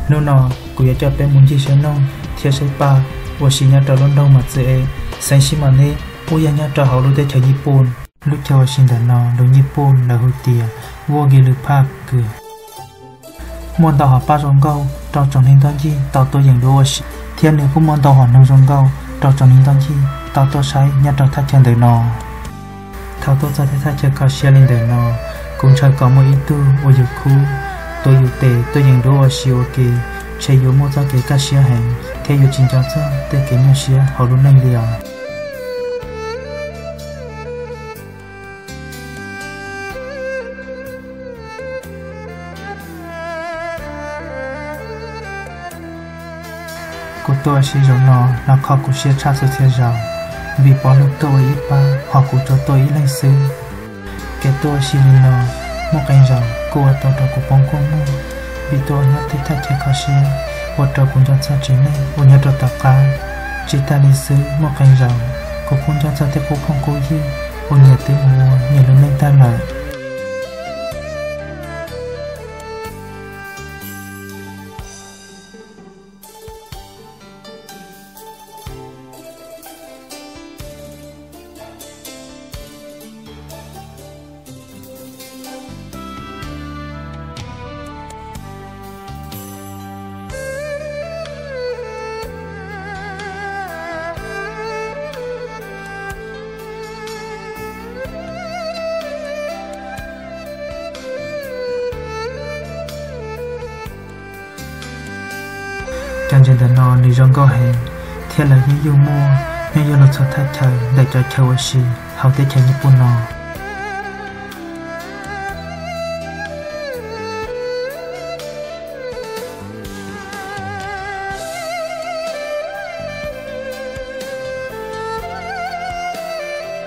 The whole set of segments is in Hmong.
Hnub no kuv yuav coj peb mus ncig saib noog thiab saib paj ua si nyob rau lub nroog Mas Txwv Es, xeev Xi Mas Neb, uas yog nyob rau hauv lub teb chaws Nyij Pooj. Lub chaw ua si ntawm no lus Nyij Pooj lawv hu tias Woogirlu Park. Muaj ntau hom paj zoo nkauj rau tsoom neeg ntoj ncig tau tuaj yeem dua ua si, thiab nws kuj muaj ntau hom noog zoo nkauj rau tsoom neeg ntoj ncig tau tuaj saib nyob rau thaj chaw ntawm no. Thaum tuaj txog tej thaj chaw kho siab li ntawm no, kuv ntshaw kom muaj ib tug uas yus khub tuav yus tes tuaj yeem dua ua si ua ke, ntshe yuav muaj txoj kev kaj siab heev thiab yuav tsis nco txog tej kev nyuaj siab hauv lub neej li os. Kuv tuaj ua si zaum no los kho kuv siab tshaj txhua txhia zaus, vim pom luag tuaj ua ib pab ho kuv tsuas tuaj ib leeg xwb. Kev tuaj ua si li no muaj qee zaus kuj ua tau rau kuv poob kua muag, vim tuaj ua nyob tej thaj chaw kho siab ua rau kuv nco txog tsev neeg uas nyob rau tom qab. Tsis tas li xwb, muaj qee zaus kuv kuj nco txog tej qub phooj qub ywg uas nyias twb mus ua nyias lub neej tag lawm. Cov ntses ntawm no nws zoo nkauj heev, thiab lawv yeej yug muaj nyob yug luag txhua thaj chaw ntawm cov chaw ua si hauv teb chaws Nyij Pooj no.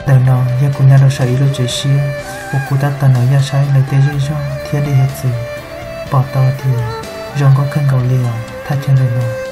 Ntawm no yog kuv nyob rau saum ib lub tsev siab uas kuv tab tom nov yaj saib lawv tej zej zog thiab dej hiav txwv, pom tau tias zoo nkauj kawg nkaus li os. Thaj chaw ntawm no